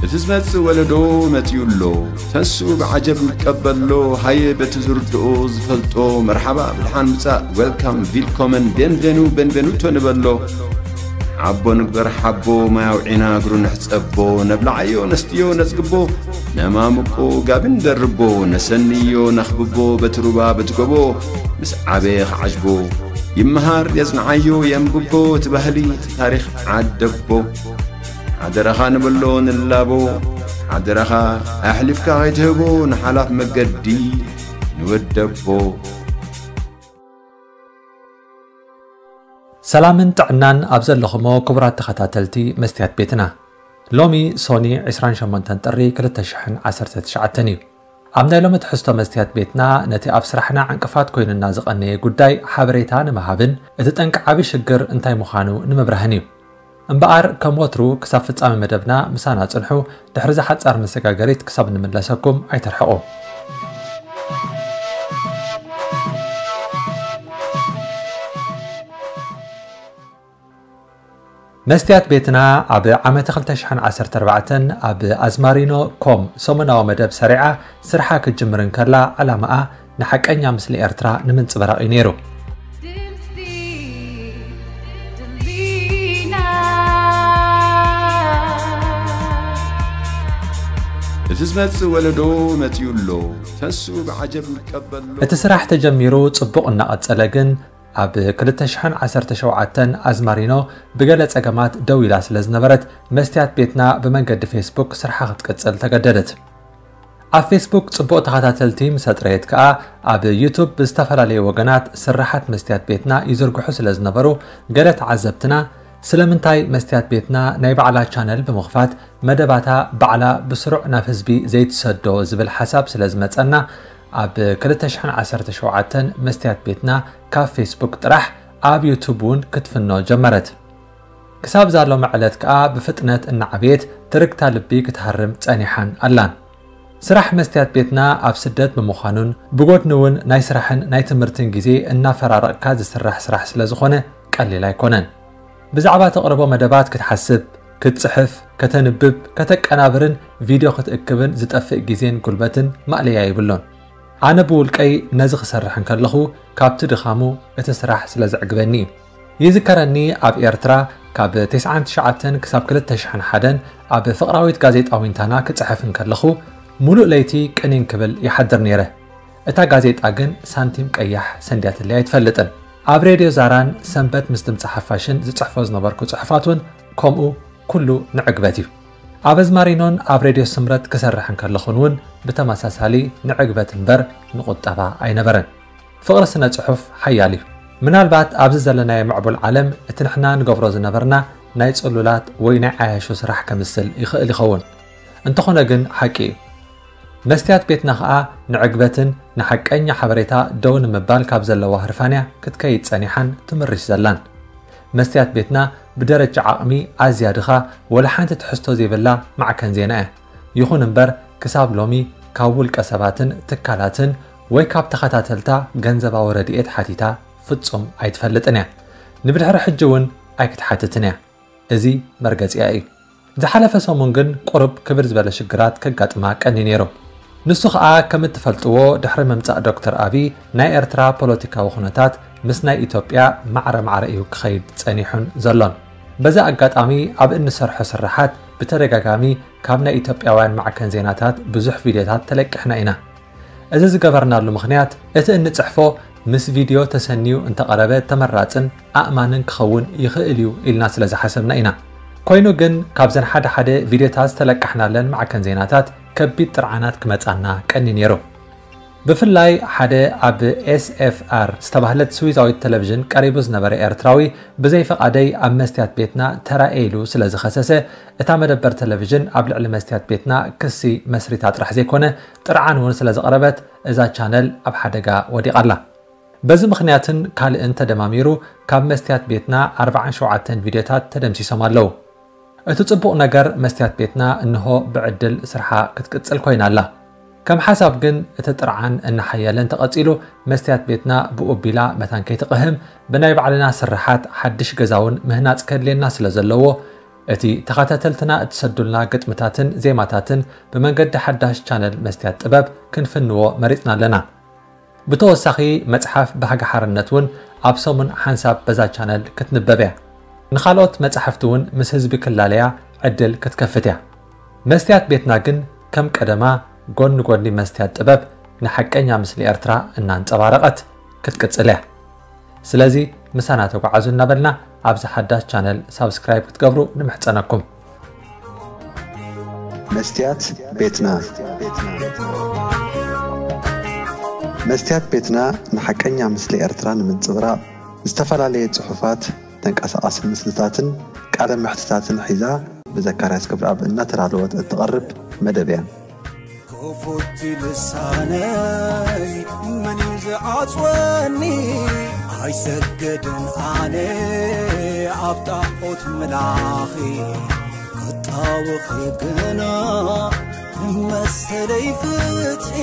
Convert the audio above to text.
እቲ ዝመጽእ ወለዶ መጺኡ ኣሎ። ተንስኡ ብዓጀብ ንቀበሎ። ሃየ በቲ ዝርድኦ ዝፈልጦ መርሓባ ብድሓን ምጻእ፣ ዌልካም፣ ቪልኮመን፣ ቤንቬኑ፣ ቤንቬኑቶ ንበሎ። ዓቦ ንግበር ሓቦ፣ ማይ ኣውዒና እግሩ ንሕጸቦ። ነብልዓዮ ነስትዮ ነጽግቦ፣ ነማምቆ ጋቢ ንደርቦ። ነሰንዮ ነኽብቦ በቲ ሩባ በቲ ጎቦ። ምስ ዓበየ ክዓጅቦ፣ ይመሃር የጽንዓዮ የንብቦ። እቲ ባህሊ እቲ ታሪኽ ዓደቦ። ሓደራኻ ንበሎ ንላቦ፣ ሓደራኻ ኣሕሊፍካ ከይትህቦ ንሓላፍ መገዲ ንወደቦ። ሰላምን ጥዕናን ኣብ ዘለኹሞ ክቡራት ተኸታተልቲ መስትያት ቤትና። ሎሚ ሶኒ ዕስራን ሸሞንተን ጥሪ ክልተ ሽሕን ዓሰርተ ትሽዓተን እዩ። ኣብ ናይ ሎሚ ትሕዝቶ መስትያት ቤትና ነቲ ኣብ ስራሕና ዕንቅፋት ኮይኑና ዝቐነየ ጉዳይ ሓበሬታ ንምሃብን እቲ ጠንቂ ዓቢ ሽግር እንታይ ምዃኑ ንምብራህን እዩ። እምበኣር ከም ወትሩ ክሳብ ፍጻመ መደብና ምሳና ጽንሑ። ድሕሪ እዛ ሓጻር መሰጋገሪት ክሳብ ንምለሰኩም ኣይትርሕቑ። መስትያት ቤትና ኣብ ዓመተ ክልተ ሽሕን ዓሰርተ ኣርባዕተን ኣብ ኣዝማሪኖ ኮም ሰሙናዊ መደብ ሰሪዓ ስርሓ ክትጅምር እንከላ ዕላማኣ ንሓቀኛ ምስሊ ኤርትራ ንምንጽብራቕ እዩ ነይሩ። እቲ ዝመጽእ ወለዶ መጺኡ ኣሎ። ተንስኡ ብዓጀብ ንቀበሎ። እቲ ስራሕ ተጀሚሩ ጽቡቕ እናቐጸለ ግን ኣብ ክልተ ሽሕን ዓሰርተ ሸውዓተን ኣዝማሪኖ ብገለ ጸገማት ደው ኢላ ስለ ዝነበረት መስትያት ቤትና ብመንገዲ ፌስቡክ ስርሓ ክትቅጽል ተገደደት። ኣብ ፌስቡክ ጽቡቕ ተኸታተልቲ ምስ ኣጥረየት ከኣ ኣብ ዩቱብ ብዝተፈላለየ ወገናት ስርሓት መስትያት ቤትና ይዝርግሑ ስለ ዝነበሩ ገለ ተዓዘብትና ስለምንታይ መስትያት ቤትና ናይ ባዕላ ቻነል ብምኽፋት መደባታ ባዕላ ብስሩዕ ናብ ህዝቢ ዘይትሰዶ ዝብል ሓሳብ ስለ ዝመጸና ኣብ ክልተ ሽሕን ዓሰርተ ሸውዓተን መስትያት ቤትና ካብ ፌስቡክ ጥራሕ ኣብ ዩቱብ እውን ክትፍኖ ጀመረት። ክሳብ እዛ ሎሚ ዕለት ከኣ ብፍጥነት እናዓበየት ትርግታ ልቢ ክትሃርም ጸኒሓን ኣላን። ስራሕ መስትያት ቤትና ኣብ ስደት ብምዃኑን ብጎድኒ እውን ናይ ስራሕን ናይ ትምህርትን ግዜ እናፈራረቕካ ዝስራሕ ስራሕ ስለ ዝኾነ ቀሊል ኣይኮነን። ብዛዕባ ተቕርቦ መደባት ክትሓስብ፣ ክትጽሕፍ፣ ከተንብብ፣ ከተቀናብርን ቪድዮ ክትእክብን ዝጠፍእ ግዜን ጉልበትን ማእለያ የብሉን። ኣነ ብውልቀይ ነዚ ክሰርሕ እንከለኹ ካብቲ ድኻሙ እቲ ስራሕ ስለ ዘዕግበኒ እዩ። ይዝከረኒ ኣብ ኤርትራ ካብ ተስዓን ትሽዓተን ክሳብ ክልተ ሽሕን ሓደን ኣብ ፍቕራዊት ጋዜጣ ዊንታና ክጽሕፍ እንከለኹ ሙሉእ ለይቲ ቅኒን ክብል ይሓድር ነይረ። እታ ጋዜጣ ግን ሳንቲም ቀያሕ ሰንድያትለይ ኣይትፈልጥን። ኣብ ሬድዮ ዛራን ሰንበት ምስ ድምጺ ሓፋሽን ዝጽሕፎ ዝነበርኩ ጽሑፋት እውን ከምኡ ኩሉ ንዕግበት እዩ። ኣብ ኣዝማሪኖን ኣብ ሬድዮ ስምረት ክሰርሕ እንከለኹን እውን ብተመሳሳሊ ንዕግበት እምበር ንቁጠባ ኣይነበረን። ፍቕሪ ስነ ጽሑፍ ሓያል እዩ። ምናልባት ኣብዚ ዘለናዮ ምዕቡል ዓለም እቲ ንሕና ንገብሮ ዝነበርና ናይ ጽሉላት ወይ ናይ ዓያሹ ስራሕ ከምስል ይኽእል ይኸውን። እንተኾነ ግን ሓቂ እዩ። መስትያት ቤትና ኸኣ ንዕግበትን ንሓቀኛ ሓበሬታ ደው ንምባል ካብ ዘለዋ ህርፋንያ ክትከይድ ጸኒሓን ትምርሽ ዘላን። መስትያት ቤትና ብደረጃ ዓቕሚ ኣዝያ ድኻ ወላ ሓንቲ ትሕዝቶ ዘይብላ ማዕከን ዜና እያ። ይኹን እምበር ክሳብ ሎሚ ካብ ውልቀ ሰባትን ትካላትን ወይ ካብ ተኸታተልታ ገንዘባዊ ረድኤት ሓቲታ ፍጹም ኣይትፈልጥን እያ። ንብድሕሪ ሕጂ እውን ኣይክትሓትትን እያ። እዚ መርገጺኣ እዩ። ዝሓለፈ ሰሙን ግን ቁሩብ ክብድ ዝበለ ሽግራት ከጋጥማ ቀንዩ ነይሩ። ንሱ ኸኣ ከም እትፈልጥዎ ድሕሪ ምምጻእ ዶክተር ኣቢ ናይ ኤርትራ ፖለቲካዊ ኩነታት ምስ ናይ ኢትዮጵያ ማዕረ ማዕረ እዩ ክኸይድ ጸኒሑን ዘሎን። በዚ ኣጋጣሚ ኣብ እንሰርሖ ስርሓት ብተደጋጋሚ ካብ ናይ ኢትዮጵያውያን ማዕከን ዜናታት ብዙሕ ቪድዮታት ተለቂሕና ኢና። እዚ ዝገበርናሉ ምኽንያት እቲ እንጽሕፎ ምስ ቪድዮ ተሰንዩ እንተቐረበ ተመራጽን ኣእማንን ክኸውን ይኽእል እዩ ኢልና ስለ ዝሓሰብና ኢና። ኮይኑ ግን ካብዘን ሓደ ሓደ ቪድዮታት ዝተለቃሕናለን ማዕከን ዜናታት ከቢድ ጥርዓናት ክመጻና ቀንዩ ነይሩ። ብፍላይ ሓደ ኣብ ኤስኤፍኣር ዝተባህለት ስዊዛዊት ቴሌቪዥን ቀሪቡ ዝነበረ ኤርትራዊ ብዘይ ፈቓደይ ኣብ መስትያት ቤትና ተራእየ ኢሉ ስለ ዝኸሰሰ እታ መደበር ቴሌቪዥን ኣብ ልዕሊ መስትያት ቤትና ክሲ መስሪታ ጥራሕ ዘይኮነ ጥርዓን እውን ስለ ዘቕረበት እዛ ቻነል ኣብ ሓደጋ ወዲቓ ኣላ። በዚ ምኽንያትን ካልእን ተደማሚሩ ካብ መስትያት ቤትና ኣርባዓን ሸውዓተን ቪድዮታት ተደምሲሶም ኣለዉ። እቲ ጽቡቕ ነገር መስትያት ቤትና እንሆ ብዕድል ስርሓ ክትቅጽል ኮይና ኣላ። ከም ሓሳብ ግን እቲ ጥርዓን እናሓየለ እንተቐጺሉ መስትያት ቤትና ብኡ ኣቢላ መታን ከይትቕህም ብናይ ባዕልና ስርሓት ሓድሽ ገዛውን ምህናጽ ከድልየና ስለ ዘለዎ እቲ ተኸታተልትና እትሰዱልና ግጥምታትን ዜማታትን ብመንገዲ ሓዳሽ ቻነል መስትያት ጥበብ ክንፍንዎ መሪጽና ኣለና። ብተወሳኺ መጽሓፍ ባህጊ ሓርነት እውን ኣብ ሰሙን ሓንሳብ በዛ ቻነል ክትንበብ እያ። ንኻልኦት መጻሕፍቲ እውን ምስ ህዝቢ ክላለያ ዕድል ክትከፍት እያ። መስትያት ቤትና ግን ከም ቀደማ ጎኒ ጎኒ መስትያት ጥበብ ንሓቀኛ ምስሊ ኤርትራ እናንጸባረቐት ክትቅጽል እያ። ስለዚ ምሳና ተጓዓዙ እናበልና ኣብዚ ሓዳሽ ቻነል ሳብስክራይብ ክትገብሩ ንምሕጸነኩም። መስትያት ቤትና መስትያት ቤትና ንሓቀኛ ምስሊ ኤርትራ ንምንጽብራቕ ዝተፈላለየ ጽሑፋት፣ ተንቀሳቓሲ ምስልታትን ቃለ መሕትታትን ሒዛ ብዘካርያስ ክብረኣብ እናተዳለወት እትቐርብ መደብ እያ። ክፉት ልሳነይ መን እዩ ዝዓጽወኒ? ኣይሰገድን ኣነ ኣብ ጣዖት ምላኺ ክጣወኺ ግና መሰለይ ፍትሒ